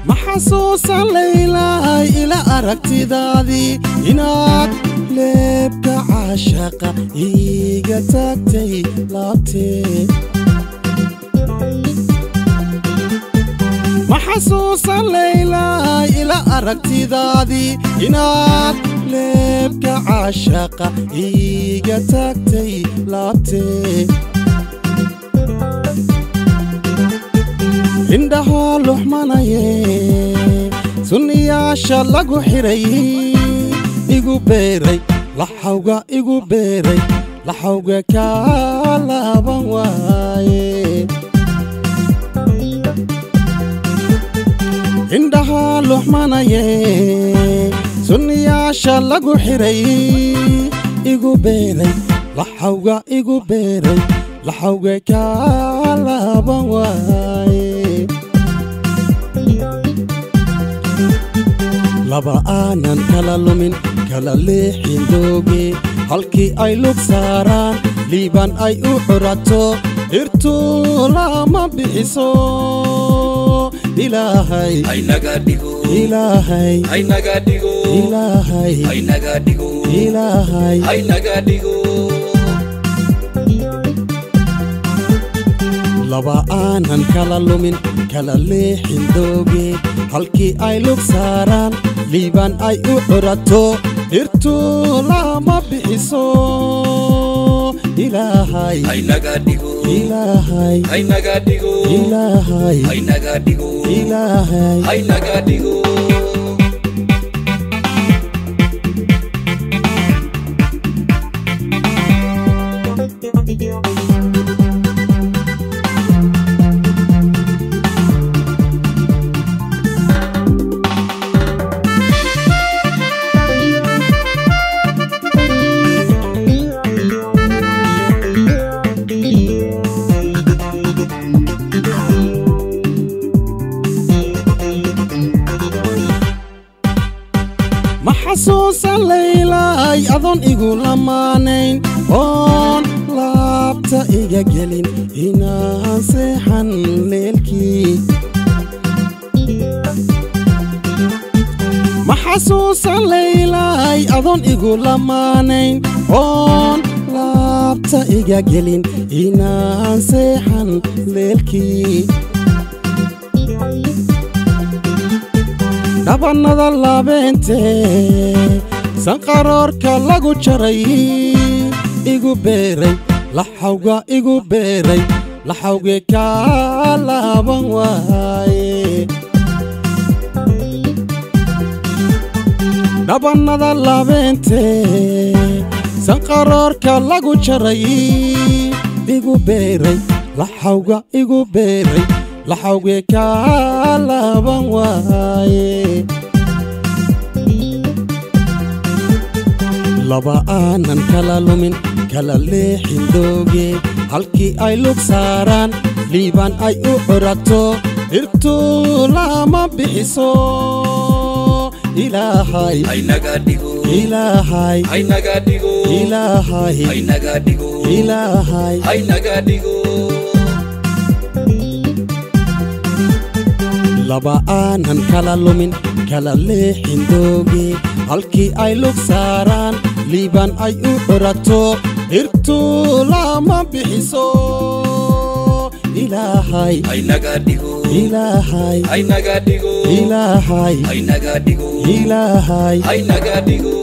Maxasuusan Laylaay ila aragtidaadii inaad leebka caashaqa iiga tagtay laabtee. Maxasuusan Laylaay ila aragtidaadii inaad leebka caashaqa iiga tagtay laabtee. Indhaha luxmanaye sunniyaasha lagu xiray igu beeray laxawga igu beeray laxawga kaa laaban waaye. Indhaha luxmanaye sunniyaasha lagu xiray igu beeray laxawga igu beeray laxawga kaa laaban waaye. Laba aanan kala lumin kala leexin dooge halkii ay lug saaraan liibaan ay u curato dhirtu lama bixiso. Ilaahay Haynaga dhigo, Ilaahay haynaga dhigo, Ilaahay haynaga dhigo, Ilaahay haynaga dhigo. Laba aanan kala lumin kala leexin dooge halkii ay lug saaraan liibaan ay u curato dhirtu lama bixiso. Ilaahay Haynaga dhigo, Ilaahay haynaga dhigo, Ilaahay haynaga dhigo, Ilaahay haynaga dhigo. Maxasuusan Laylaay adoon igu lamaanayn oon laabta iga gelin inaan seexan leelkii. Maxasuusan Laylaay adoon igu lamaanayn oon laabta iga gelin inaan seexan leelkii. Dhabanada labeentee sanqaroorka lagu jaray igu beeray laxawga igu beeray laxawge kaa laaban waaye. Dhabanada labeentee sanqaroorka lagu jaray igu beeray laxawga igu beeray laxawge kaa laaban waaye. Laba aanan kala lumin kala leexin dooge halkii ay lug saaraan liibaan ay u curato dhirtu lama bixiso. Ilaahay Haynaga dhigo, Ilaahay haynaga dhigo, Ilaahay haynaga dhigo, Ilaahay haynaga dhigo. Laba aanan kala lumin kala leexin dooge halkii ay lug saaraan liibaan ay u curato dhirtu lama bixiso. Ilaahay Haynaga dhigo, Ilaahay haynaga dhigo, Ilaahay haynaga dhigo, Ilaahay haynaga dhigo.